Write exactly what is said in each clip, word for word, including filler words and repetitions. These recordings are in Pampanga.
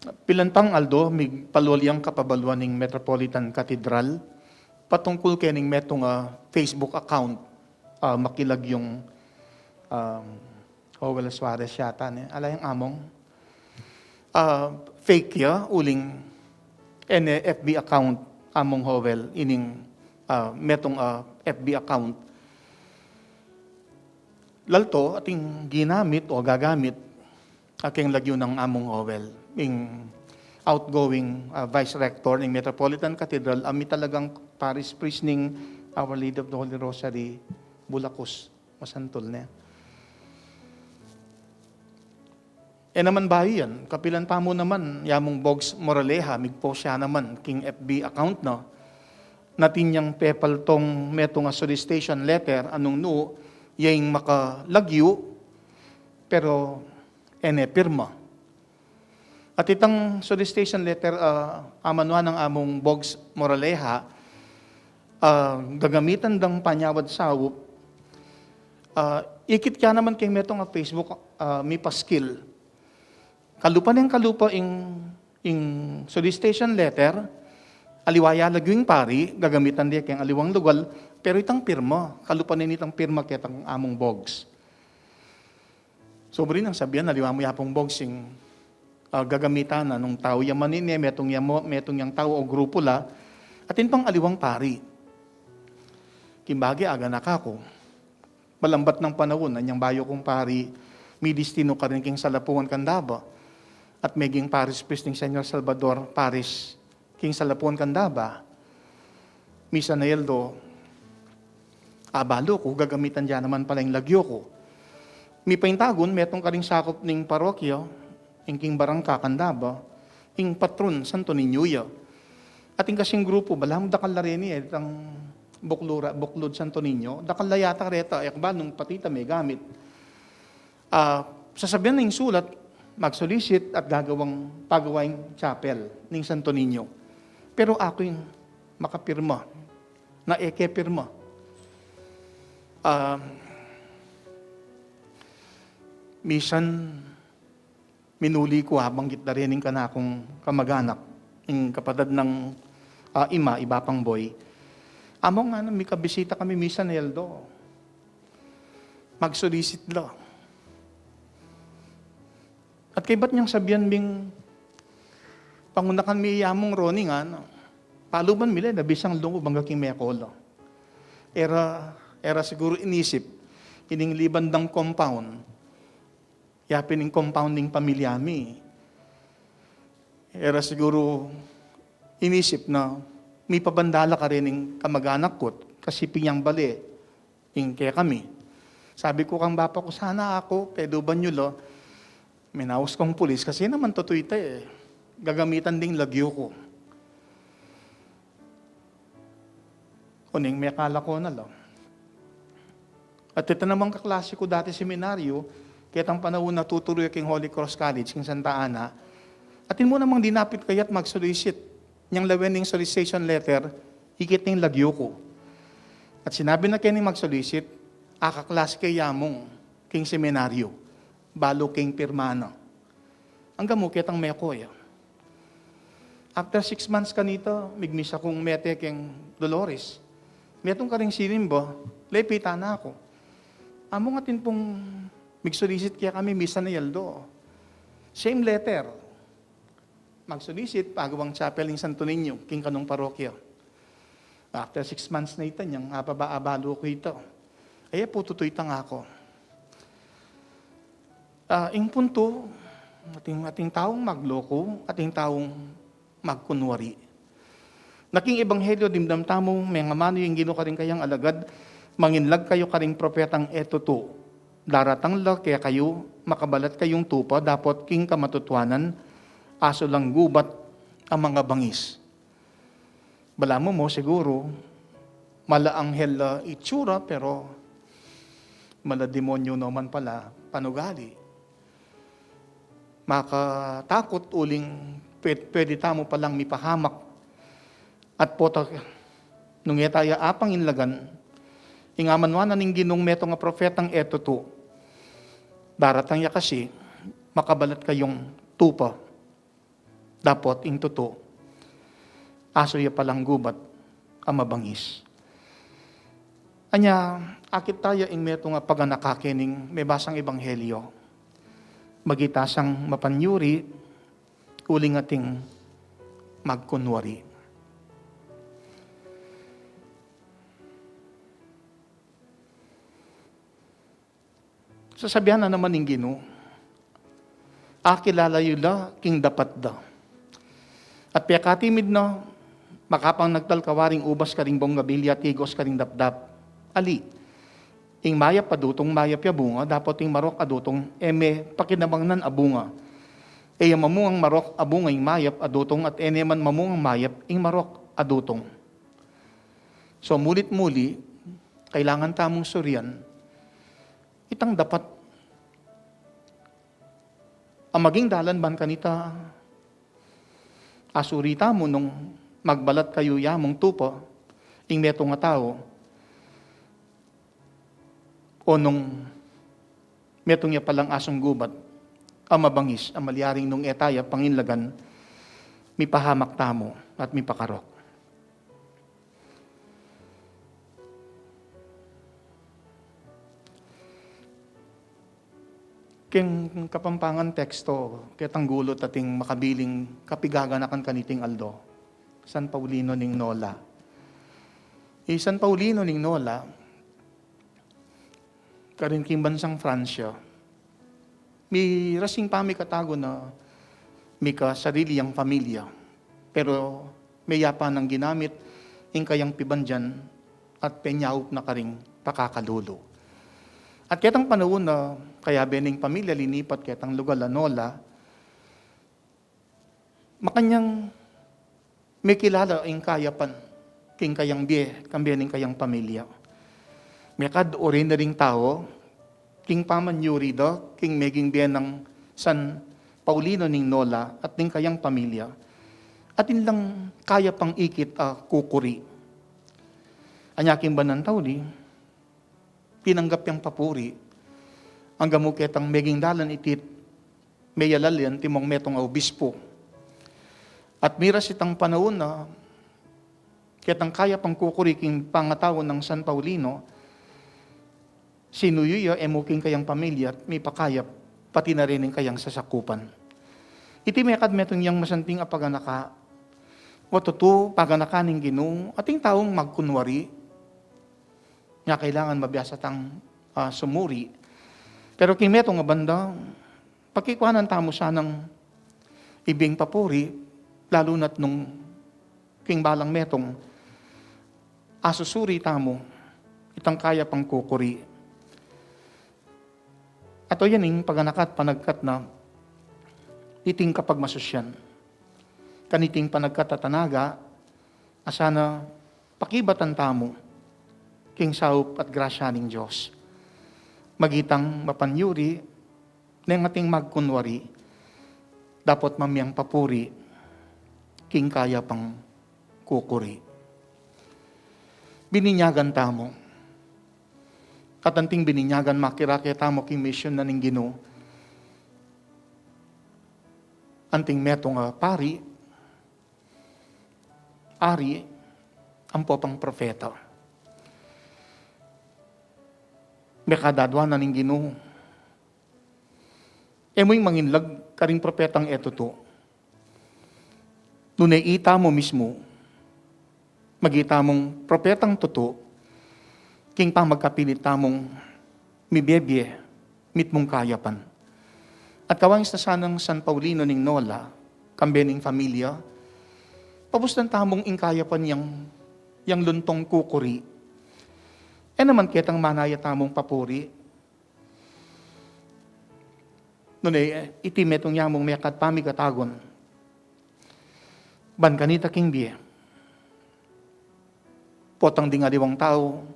Pilan pang aldo, migpalwal yang kapabaluan ning Metropolitan Cathedral patungkul kening metung a Facebook account, ah, makilagyung, um, Joel Suarez yata, ne? Ala yang among, ah, fake ya, uling ene F B account, among Joel, ining, ah, metung a F B account. Lalto, ating ginamit o gagamit a keng lagyu nang among Joel, ing outgoing, ah, vice rector ning Metropolitan Cathedral, a mitalagang parish priest ning Our Lady of the Holy Rosary, Bulacus, masantul ne. E naman bayu yan, kapilan pa mu naman, yamung Bogs Moraleja, migpost ya naman king F B account na, atin yang pepaltong metung a solicitation letter, a nung nu, ya ing makalagyu, pero ene pirma. At itang solicitation letter, ah, amanuan nang amung Bogs Moraleja, ah, gagamitan dang panyawad saup, ah, ikit ya naman keng metung a Facebook, ah, mipaskil. Kalupa neng kalupa ing, ing solicitation letter, aliwa ya lagyu ing pari, gagamitan de keng aliwang lugal, pero itang pirma, kalupa neng itang pirma ketang amung Bogs. Sobra nang sabian, aliwa mu ya pung Bogs ing, ah, gagamitan na nung tau ya man ini, metung ya mo, metung yang tau o grupu la, atin pang aliwang pari. King bage, aga na ka ku. Malambat nang panaun, anyang bayu kung pari, midistinu karin king Salapungan Candaba. At meging parish priest ning Señor Salvador Parish king Salapungan Candaba. Misan a aldo, abalu ku, gagamitan ya naman pala ing lagyu ku. Mipaintagun, metung karing sakup ning parokya, ing king barangay Candaba, ing patron Santo Niño ya. At ing kasing grupu, balamu dakal la reni, e, itang buklura, buklud Santo Niño, dakal la yata reta, e ku ba nung pati ta megamit. Ah, sasabian na ing sulat, mag-solicit at gagawang pagawa ing chapel ning Santo Niño. Pero aku ing makapirma, na e ke pirma. Ah, misan minuli ku, abanggit da reni ing kanakung kamaganak, ing kapatad nang, ah, ima, iba pang boy. Among ngana, mikabisita kami misan a aldo. Mag-solicit la. At kaybat niyang sabian ming pangunakan mi ya mung Ronnie, ngana, paluban mi la, nabisang lungub angga king meko la. Era, era siguru inisip, ining liban dang compound, yapin ing compound ning pamilya mi. Era siguru inisip na mipabanda la karin ing kamaganak ku, kasi pin yang bale ing kekami. Sabi ku kang bapa ku, sana aku, peluban yu la. Minaus kung pulis, kasi naman tutu ita e. Gagamitan ding lagyu ku. Uling mekala ku na la. At ita namang kaklase ku dati seminaryo, ketang panaun a tuturu ya king Holy Cross College, king Santa Ana. Atin mu namang dinapit kaya at mag-solicit. Nyang lawen ning solicitation letter, ikit ning lagyu ku. At sinabi na keni mag-solicit, akaklase ke ya mung king seminaryo, balu keng pirma na. Angga mu ketang meko ya. After six months kanita, migmisa kung mete keng Dolores. Metung karing sinimba, lepitan na ku. Among atin pung mig-solicit kekami misan a aldo. Same letter. Mag-solicit, pagawang chapel ning Santo Niño, king kanung parokya. After six months na ita, nyang ababa-, abalu ku ita. Aya pu tutu ita, ngaku. Ah, ing puntu, ating, ating taung magloku, ating taung magkunwari. Na king ebanghelyo dimdam tamu, mengamanu ing Ginu karing kayang alagad, manginlag kayu karing propetang e tutu. Daratang la kekayu, makabalat kayung tupa, dapot king kamatutuanan, asu lang gubat a mangabangis. Balamu mo siguru, mala anghel la itsura, pero mala demonyo naman pala panugali. Makatakut uling pwe-, pwede tamu palang mipahamak. At pota, nung e ta ya apanginlagan, ing amanuan na ning Ginung metung a propetang e tutu. Daratang ya kasi, makabalat kayung tupa. Dapot ing tutu, asu ya palang gubat a mabangis. Anya, akit taya ing metung a paganaka kening mebasang ebanghelyo. Magita sang mapanyuri, uling ating magkunwari. Sasabian na naman ning Ginu, akilala yu la king dapat da. At pekatimid na, makapang nagtalkawaring ubas karing bonggabilya, tigos karing dapdap. Ali, ing mayap adutung mayap ya bunga, dapot ing marok adutung e me pakinabangnan a bunga. E ya mamungang marok a bunga ing mayap adutung, at e ne man mamungang mayap ing marok adutung. So, mulit-muli, kailangan tamung surian itang dapat a maging dalan ban kanita asuri tamu nung magbalat kayu ya mung tupa ing metung a tau, o nung metung ya palang asung gubat a mabangis a malyaring nung e taya panginlagan, mipahamak tamu at mipakarok. King Kapampangan teksto, ketang gulut ating makabiling kapigaganakan kaniting aldo, San Paulino ning Nola. I San Paulino ning Nola, karin king bansang Francia, mirasing pamikatagun a mika sarili yang pamilya, pero meyapa nang ginamit ing kayang pibandian at penyaup na karing pakakalulu. At ketang panaun a kayabe ning pamilya linipat ketang lugal a Nola, makanyang mekilala ing kayapan king kayang bie, kambe ning kayang pamilya. Mekad uri na ring tau king pamanyuri da king meging bie nang San Paulino ning Nola at ning kayang pamilya. Atin lang kayapang ikit a kukuri. Anya king banan tauli, tinanggap yang papuri. Anggamu ketang meging dalan itit meyalal ya antimong metung a obispo. At miras itang panaun a ketang kayapang kukuri king pangatau nang San Paulino, sinuyu ya e mu king kayang pamilya at mipakayap pati na rin ing kayang sasakupan. Iti mekad metung yang masanting a paganaka, o tutu, paganaka ning Ginu, ating taung magkunwari, nya kailangan mabiasa tang, ah, sumuri. Pero king metung a banda, pakikuanan tamu sanang ibing papuri, lalu na't nung king balang metung, asusuri tamu itang kayapang kukuri. Ato yan ing paganaka at panagkat na iting kapagmasusyan. Kaniting panagkat at tanaga, a sana pakibatan tamu king saup at grasya ning Dios. Magitang mapanyuri neng ating magkunwari, dapot mamyang papuri king kayapang kukuri. Bininyagan tamu. At anting bininyagan makirake tamu king misyun na ning Ginu. Anting metung a pari, ari, ampo pang propeta. Mekad aduan na ning Ginu, e mu ing manginlag karing propetang e tutu. Nune itamu mismu, magita mung propetang tutu, king pamagkapilit tamung mibie-bie mitmung kayapan. At kawang ista sanang San Paulino ning Nola, kambe ning familia, pabustan tamung ing kayapan yang, yang luntong kukuri. E naman ketang manaya tamung papuri. Nune, iti metung ya mung mekad pamikatagun ban kanita king bie. Potang ding aliwang tau,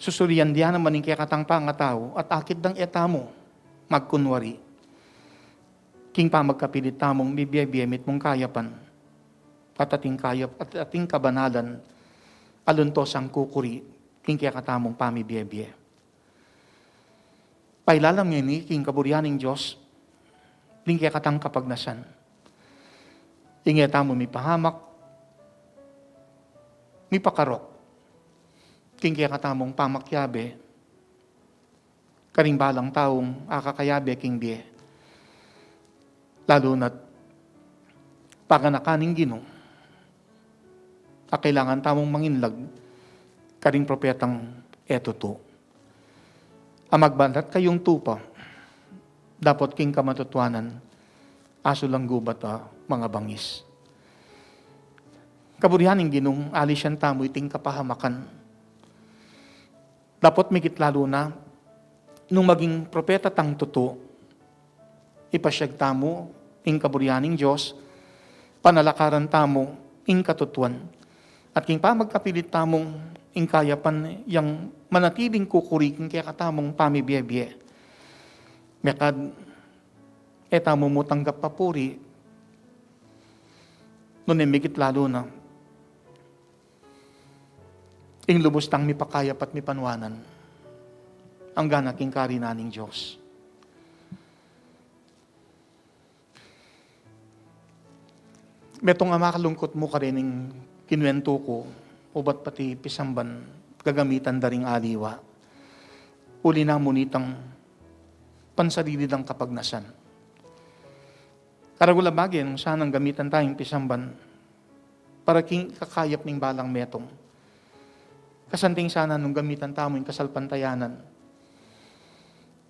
susurian dia naman ing kekatang pangatau, at akit dang e tamu magkunwari king pamagkapilit tamung mibie-bie mitmung kayapan, at ating kayap, at ating kabanalan, alunto sang kukuri king kekatamung pamibie-bie. Pailalam ngeni king kaburian ning Dios, ding kekatang kapagnasan. Ing e tamu mipahamak, mipakarok king kekatamung pamakiabe karing balang taung akakayabe king bie, lalu na't paganakan ning Ginu, a kailangan tamung manginlag karing propetang e tutu. A magbanat kayung tupa, dapot king kamatutuanan, asu lang gubat a mangabangis. Kaburian ning Ginung alisian tamu iting kapahamakan. Dapot migit lalu na, nung maging propeta tang tutu, ipasyag tamu ing kaburian ning Dios, panalakaran tamu ing katutuan, at king pamagkapilit tamung ing kayapan yang manatiling kukuri king kekatamung pamibie-bie. Mekad e tamu mu tanggap papuri, nune migit lalu na, ing lubus tang mipakayap at mipanuanan anggana king karinan ning Dios. Metung a makalungkut mu karin ing kinuwentu ku, ubat pati pisamban gagamitan da ring aliwa. Uli na mu nitang pansarili dang kapagnasan. Karagul a bage nung sanang gamitan tayung pisamban para king kakayap ning balang metung. Kasanting sana nung gamitan tamu ing kasalpantayanan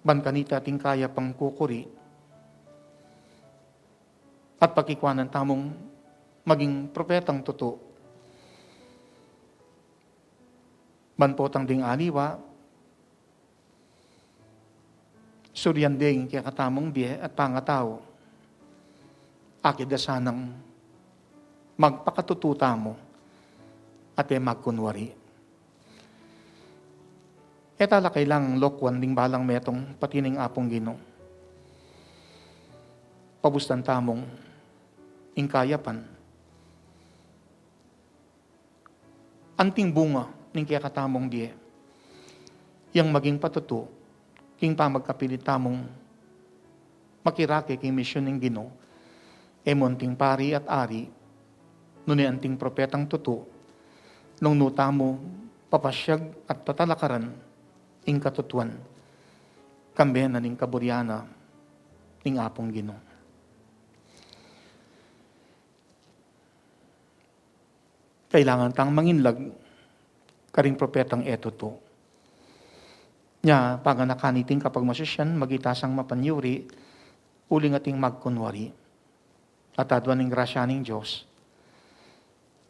ban kanita ating kayapang kukuri at pakikuanan tamung maging propetang tutu. Ban potang ding aliwa, surian ding kekatamung bie at pangatau, akit da sanang magpakatutu tamu at e magkunwari. E tala kailangang lokuan ding balang metung pati ning Apung Ginu. Pabustan tamung ing kayapan, anting bunga ning kekatamung bie, yang maging patutu king pamagkapilit tamung makirake king misyun ning Ginu, e mu anting pari at ari, nune anting propetang tutu, nung nu tamu papasyag at patalakaran ing katutuan, kambe na ning kaburian na ning Apung Ginu. Kailangan tang manginlag karing propetang e tutu. Nya, paganakan iting kapagmasusyan, magita sang mapanyuri, uling ating magkunwari. At aduan ing grasya ning Dios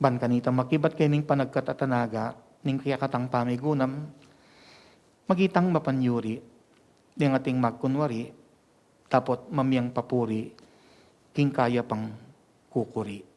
ban kanita makibat keni king panagkatatanaga ning kekatang pamigunam, magitang mapanyuri, ding ating magkunwari, dapot mamiang papuri king kayapang kukuri.